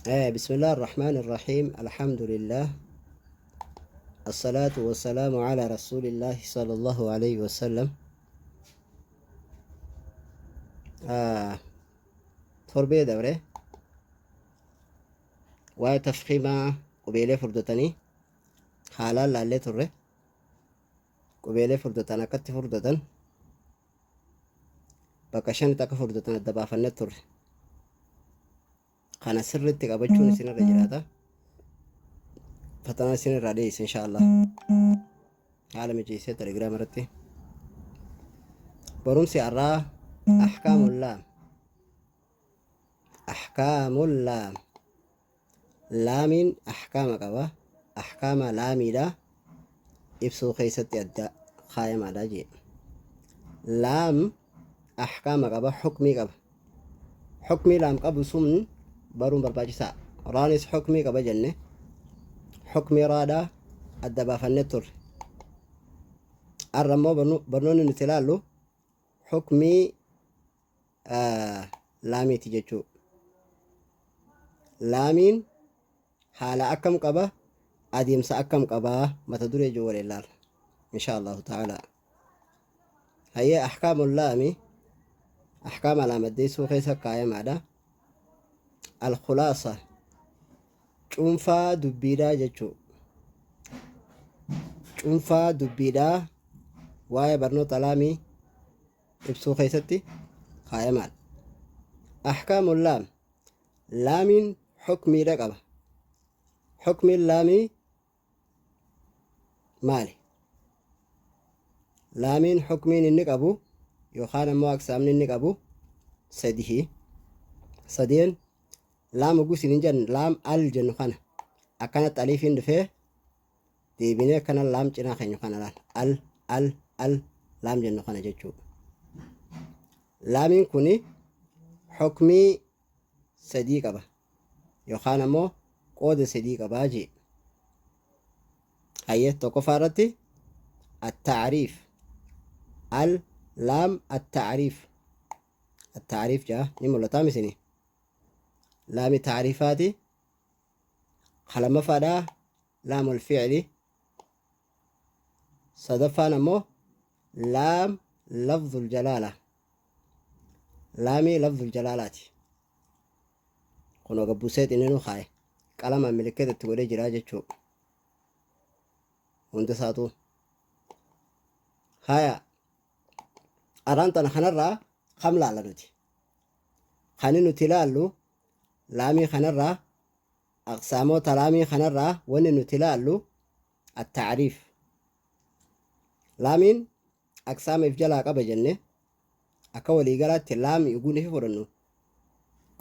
بسم الله الرحمن الرحيم. الحمد لله، الصلاة والسلام على رسول الله صلى الله عليه وسلم. Torbee dabre waa'ee tafkiimaa qubeelee furdatanii haalaan laallee turre. Qubeelee furdatan akkatti furdatan, bakka shanitti akka furdatan adda baafannee turre. Kana sirriitti qabachuun isinirra jiraata. Fatanaa isinirraa dhiyeesse, insha Allah. Haala mijeessee Telegiraama irratti. Barumsi har'aa ahkaamul laam. Ahkaamul laam. Laamiin ahkaama qaba. Ahkaama laamiidha. Ibsuu keessatti adda kaayamaadha jee. Laam ahkaama qaba, hukmii qaba. Hukmii laam qabu sun baruun barbaachisaa. Raanis hukmii qaba jenne. Hukmii raadhaa adda baafannee turre. Har'a immoo barnoonni nuti ilaallu hukmii laamiiti jechuu. Laamiin haala akkam qaba, adeemsa akkam qaba, mata duree jiru waliin ilaalla. Insha Allahu ta'ala. Hayyee, ahkaamul laami, ahkaama laamaddeessuu keessa kaayamaadha. Al-khulaasa, cuunfaa dubbiidhaa jechuu. Cuunfaa dubbiidhaa waa'ee barnoota laamii ibsuu keessatti kaayamaadha. Ahkaamul laam, laamiin hukmiidha qaba. Hukmiin laamii maali? Laamiin hukmiin inni qabu yookaan ammoo aqsaamni inni qabu sadihi. Sadeen laam ogguu hin jennu, laam al jennu kana akkanatti aliifiin dhufee deebinee akkana laam cinaa keenya kana laal, al al al laam jennu kana jechuudha. Laamiin kuni hukmii sadii qaba yookaan ammoo qooda sadii qabaa jee. Hayyee, tokkoffaa irratti التعريف، al laam التعريف، التعريف jaa ni mul'ataa misini laami taarifaati. Lamaffaadhaa laamul fi'li, sadaffaan ammoo laam lafzul jalaala, laamii lafzul jalaalaati. Kunoo gabbusee xinninuu kaaye, qalamaan milikkita itti godhee jira jechuu hunda isaatu. Haya, araan tana kanarraa kam laalla nuti? Kani nuti ilaallu laamii kanarraa, aqsaamoota laamii kanarraa wanni nuti ilaallu التعريف. Laamiin aqsaama if jalaa qaba jenne. Akka waliigalaatti laam yuguun ifi fudhannu,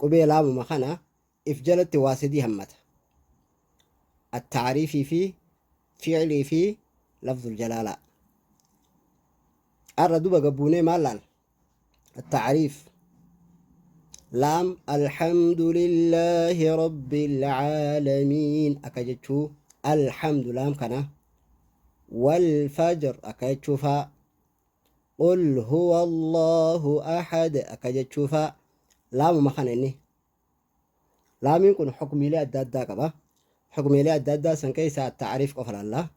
qubee laamuma kana if jalatti waa sadii hammata: التعريف fi fi'lii fi lafzul jalaalaa. Arra duba gabbuunee maal laal? التعريف، laam الحمد لله رب العالمين akka jechuu, الحمد laam kana, والفجر akka jechuu faa, قل هو الله أحد akka jechuu faa, laamuma kana. Inni laamiin kun xukmiilee adda addaa qaba. Xukmiilee adda addaa san keessaa التعريف qofa laallaa.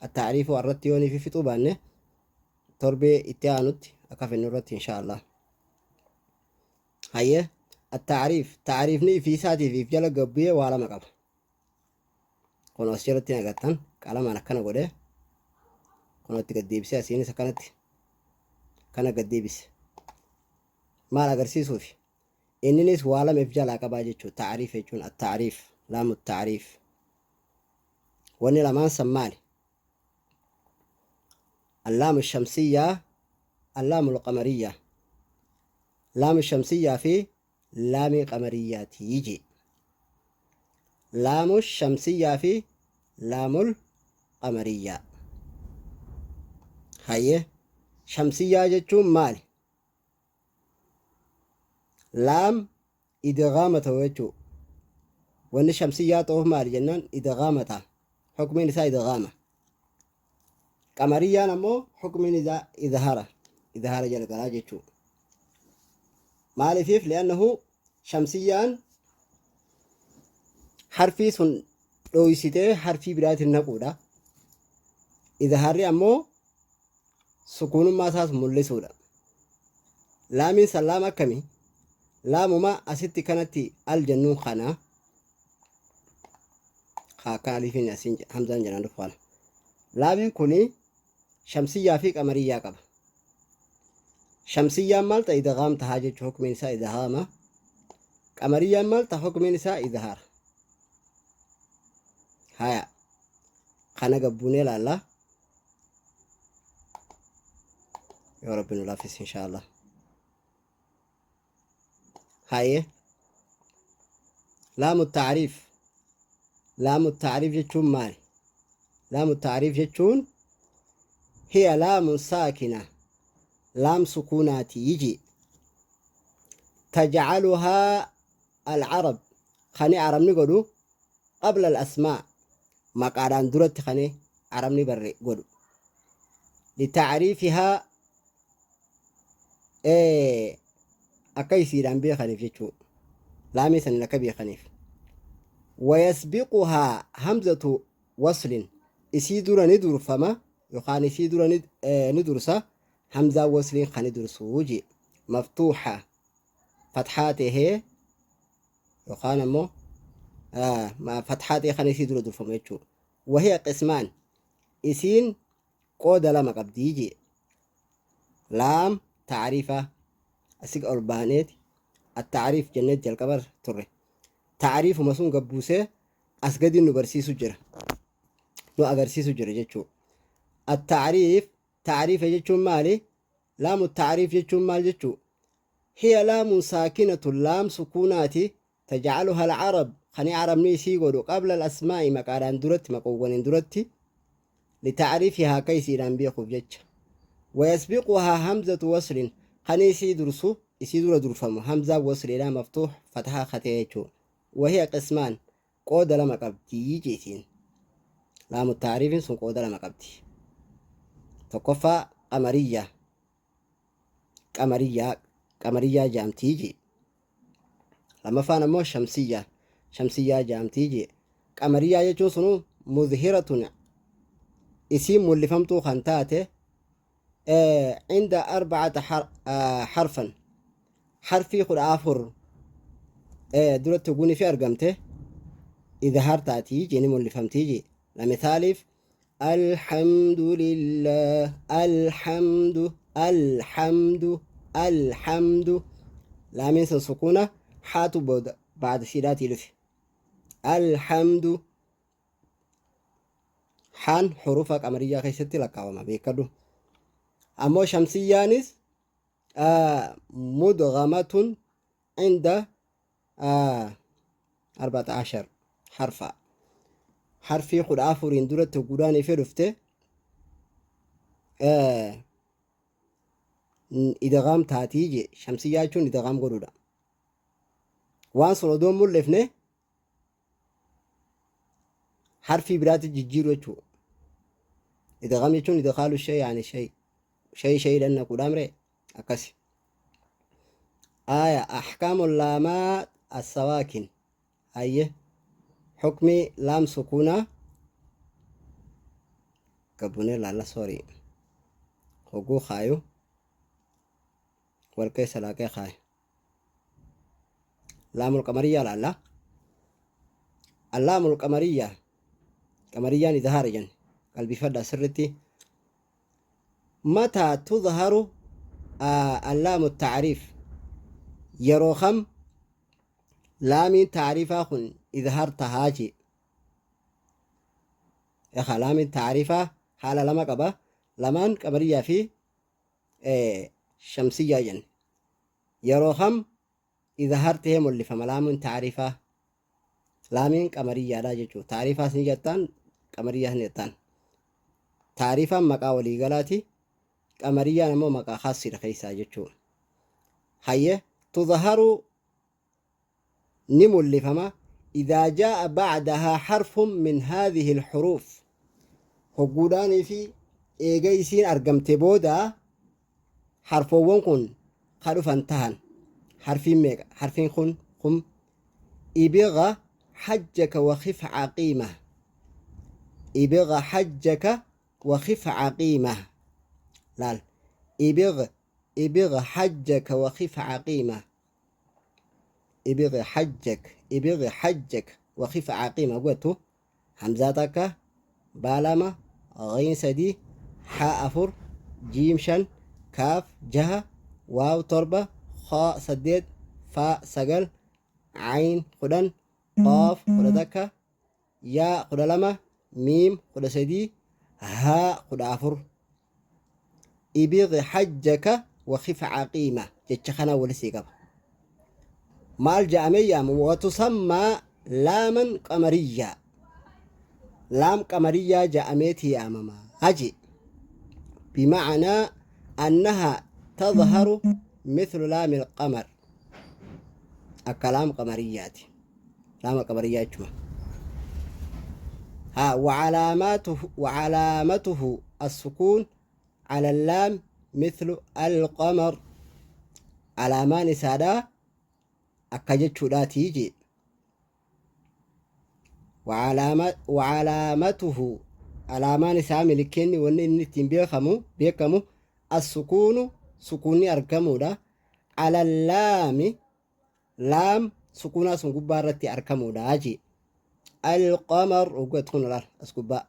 التعريف irratti yoonii fi fixuu baanne, torbee itti aanutti akka finnu irratti, insha Allah. Hayyee, التعريف, taariifni ifii isaatiif if jala gabbiyee waa lama qaba. Kun as jalatti agartan, qalamaan akkana godhee kun itti gad deebisee, asiinis akkanatti kana gad deebise. Maal agarsiisuufi? Inninis waa lama if jalaa qabaa jechuudha. Taariif jechuun التعريف, لام التعريف, wanni lamaan san maali? اللام الشمسية، اللام القمرية. لام الشمسية fi laamii qamariyyaati jee. لام الشمسية fi لام القمرية. Hayyee, shamsiyyaa jechuun maali? Laam idgaama ta'u jechuu. Wanni shamsiyyaa ta'uuf maali jennaan, idgaama ta'a. Hukmiin isaa idgaama. Qamariyyaan ammoo hukmiin isaa idhara, idhara jala galaa jechuu. Maaliifiif? لأنه shamsiyyaan Harfii sun dhooysitee harfii biraatiin naquudha. Idhaarri ammoo sukuunummaa isaas mul'isuudha. Laamiin san laama akkami? Laamuma asitti kanatti al jennuun kana. Haa akka aliifiin asiin hamzaan jedhaan dhufu kana. Laamiin kuni shamsiyyaa fi qamariyyaa qaba. Shamsiyyaan maal ta'a idghaam tahaa jechuun hukmiin isaa idghaama. Qamariyyaan maal ta'a hukmiin isaa idhaara. Haya kana gabbuunee laalla. Yoo Rabbi nu laaffise inshaallah. Haye laamu taariif. Laamu taariif jechuun maali? Laamu taariif jechuun hiya laamun saakina, laam sukuunaati ji tajcaluhaa alcarab, kani arabni godhu, qabla alasmaa, maqaadhaan duratti kani arabni barre godhu, litacriifihaa, akka isiidhaan beekaniif jechuu, laamii sanin akka beekaniif. Wayasbiquhaa hamzatu waslin, isii dura ni durfama yookaan isii dura ni dursa hamzaa wasliin kan ni dursuu jee, maftuuxa, fatxaa tahee yookaan ammoo fatxaa ta'e kan isii dura durfamu jechuu. Wahiya qismaan, isiin qooda lama qabdii jee. Laam taariifaa asii ol baaneeti attaariif jennee jalqaba turre. Taariifuma sun gabbuusee as gadi nu barsiisu jira, nu agarsiisu jira jechuu. Attaariif, taariifa jechuun maali? Laamu taariif jechuun maal jechuu? Hiya laamun saakinatu, laam sukuunaati, tajcaluha alcarab, kani arabni isii godhu, qabla alasmaa'i, maqaadhaan duratti, maqoowwaniin duratti, litacriifihaa, akka isiidhaan beekuuf jecha. Wayasbiquhaa hamzatu waslin, kan isii dursu, isii dura durfamu hamzaa wasliidha, maftuux, fataha katee jechuu. Wahiya qismaan, qooda lama qabdi jeetiin. Laamu taariifiin sun qooda lama qabdi. Tokkoffaa qamariyya, qamariyyaa, qamariyyaa jaamtii jee. Lammaffaan ammoo shamsiyyaa, shamsiyyaa jaamtii jee. Qamariyyaa jechuun sunu mudhiratun, isiin mul'ifamtuu kan taate, cinda arbacata harfan, harfii 14 duratti hogguunii fi argamte idhaar taatii jee, ni mul'ifamtii jee. Lamitaaliif alhamdulillah, alhamdu, alhamdu, alhamdu, laamiin sun sukuuna, haatu booda bacda siidhaatii dhufe. Alhamdu haan hurufa qamariyyaa keessatti lakkaawama beekadhu. Ammoo shamsiyyaanis mudghamatun inda 14 harfa, harfii 14n duratti hogguudhaan ifee dhufte idghaam taatii jee. Shamsiyyaa jechuun idghaam godhuudha, waan sun odoo hin mul'ifne harfii biraatti jijjiiru jechuudha. Idghaam jechuun idghaalu shay yaani shay shay shayidhan naquudhaam ree akkasi. Aya ahkaamu laamaat assawaakin. Hayye hukmi laam sukuunaa gabbunee laalla. Sorry, hogguu kaayu wal keessa laaqee kaayu. Laamul qamariyyaa laalla. Allaamul qamariyyaa, qamariyyaan idhaara jenne, qalbifadha sirritti. Mataa tudharu allaamu taariif? Yeroo kam laamiin taariifaa kun idhaar tahaa jee? Eka laamiin taariifaa haala lama qaba, lamaan qamariyyaa fi shamsiyyaa jenne. Yeroo kam idhaar tahee mul'ifama laamuun taariifaa? Laamiin qamariyyaadha jechuudha. Taariifaas ni jettaan, qamariyyaas ni jettaan. Taariifaan maqaa waliigalaati, qamariyyaan ammoo maqaa khaasiidha keessaa jechuudha. Hayye tudharu, ni mul'ifama, idaa jaa'a ba'dahaa harfun min haadhihi alhuruuf, hogguudhaanii fi eega isiin argamte booda harfoowwan kun ka dhufan tahan. Harfiin meeqa harfiin kun? Kum ibiga Hajjaka wakif caqiima, ibghi hajjaka wakif caqiima. Laal, ibghi, ibghi hajjaka wakif caqiima, ibghi hajjak, ibghi hajjak wakif caqiima godhatu. Hamzaa takka, baa lama, ghiin sadii, haa afur, jiim shan, kaaf jaha, waaw torba, khaa saddeet, faa sagal, cayn 10, qaaf 11, yaa 12, miim 13, haa 14. Ibghi hajjaka wakif caqiima jecha kana walisii qaba. Maal ja'amee yaamamu? Watusammaa laaman qamariyyaa, laam qamariyyaa ja'ameeti yaamama haji, bimacnaa annahaa tadharu mithlu laami alqamar, akka laam qamariyyaati, laama qamariyyaa jechuma ها. وعلاماته، وعلامته السكون على اللام مثل القمر. Alaamaan isaadha akka jechuudhaati jee. وعلامته alaamaan isaa, milikeenni wanni inni ittiin beekamu السكون sukuunni argamuudha, على اللام laam sukuunaa sun gubbaa irratti argamuudha jee. القمر وقت kun laal as gubbaa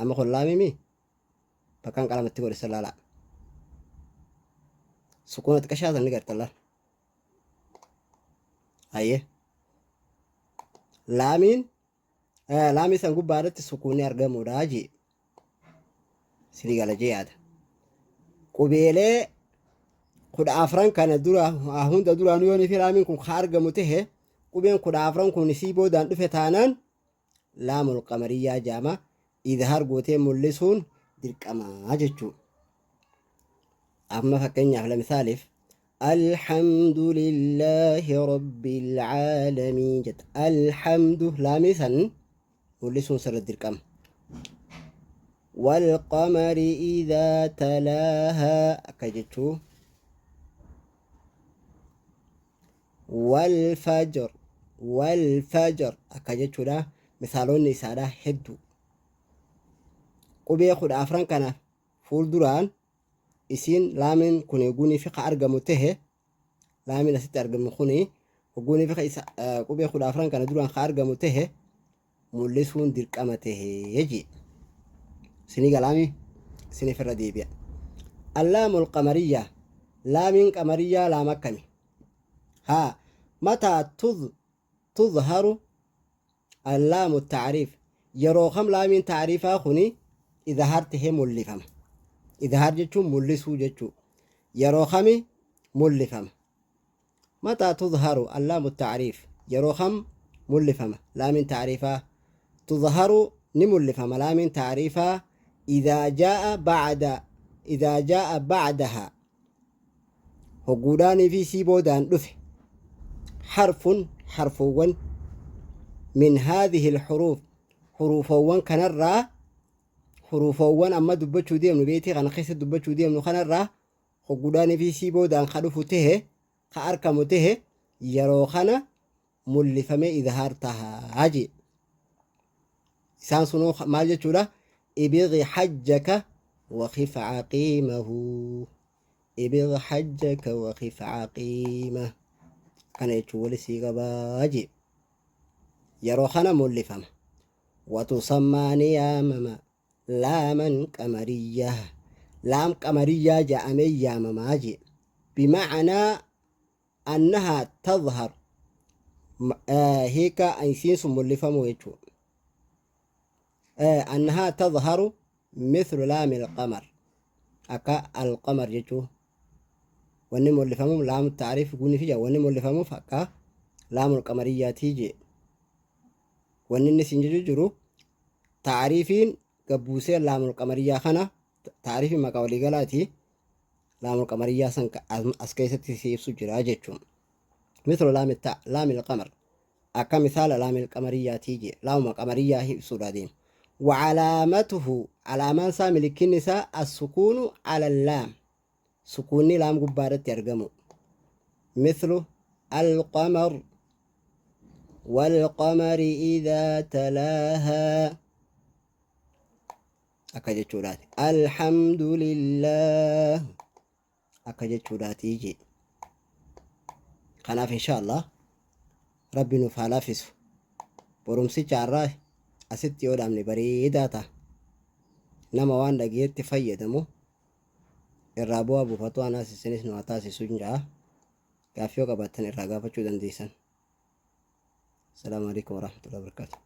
amma kun laamimi bakkaan qalamatti godhe laalaa sukuuna xiqqashaa san ni garta laal. Hayyee, laamiin laamii san gubbaa irratti sukuunni argamuudha jee. Sini gala jee yaada. Qubeelee 14 kana dura hunda duraanuu yoo fi laamiin kun ka argamu tahe, qubeen 14 kun isii boodaan dhufe taanaan laamul qamariyyaa jaama, idhaar gootee mul'isuun dirqamaa jechuu. Amma fakkeenyaaf lamisaaliif الحمد لله رب العالمين jetta. الحمد laamii san mul'isuun sirra dirqama. والقمر إذا تلاها akka jechuu. والفجر، والفجر akka jechuudha. Misaalonni isaadha hedduu. Qubee 14 kana fuulduraan isiin laamiin kun eeguunii fi ka argamu tahe, laamiin asitti argamu kuni eeguunii fi isa qubee 14 kana duraan ka argamu tahe mul'isuun dirqama tahe jee. Isinii galaami? Isiniif irra deebi'a. اللام القمرية, laamiin qamariyyaa laam akkami haa? متى تظهر اللام التعريف? Yeroo kam laamiin taariifaa kuni idhaar tahee mul'ifama? Idhaar jechuun mul'isuu jechuu. Yeroo kami mul'ifama? متى تظهر اللام التعريف? Yeroo kam mul'ifama laamiin taariifaa? تظهر ni mul'ifama laamiin taariifaa إذا جاء بعد، إذا جاء بعدها hogguudhaanii fi sii boodaan dhufe, حرف xarfuuwwan, من هذه الحروف huruufowwan kanarraa, huruufowwan amma dubbachuu deemnu, beetii kana keessa dubbachuu deemnu kanarraa hogguudhaanii fi sii boodaan ka dhufu tahe, ka arkamu tahe, yeroo kana mul'ifamee idhaar tahaa jee. Isaan sunuu maal jechuudha? ابغ حجك وخف عقيمه, ابغ حجك وخف عقيمه kana jechuun wali sii qabaa jee. Yeroo kana mul'ifama. وتسمى ni yaamama لاما قمرية, laam qamariyyaa ja'amee yaamamaa jee. بمعنى أنها تظهر hiika isiin sun mul'ifamu jechuu, أنها تظهر مثل لام القمر, akka القمر jechuu. Wanni mul'ifamuuf laamu taariif guni fi wanni mul'ifamuuf akka laamul qamariyyaatii jee. Wanni inni siin jechuu jiru taariifiin gabbuusee laamul qamariyyaa kana taariifiin maqaa waliigalaati, laamul qamariyyaa san as keessatti si ibsu jira jechuun. مثل لام القمر, akka misaala laamil qamariyyaatii jee, laamuma qamariyyaa ibsuudha deema. وعلامته alaamaan isaa, milikkinni isaa, السكون على اللام sukuunni laam gubbaarratti argamu, مثل القمر. Walqamari idhaa talaahaa akka jechuudhaati. Alhamdulillah akka jechuudhaati jee. Kanaaf insha Allah Rabbi nuuf haa laaffisu. Barumsicha har'aa asitti yoo dhaabne bareedaa ta'a. Nama waan dhageetti fayyadamu irraa bu'aa buufatu anaas isinis nu haa taasisu ja'a. Gaaffii yoo qabaattan irraa gaafachuu dandeessan. Assalaamu alaikum warahmatullahi wabarakatuh.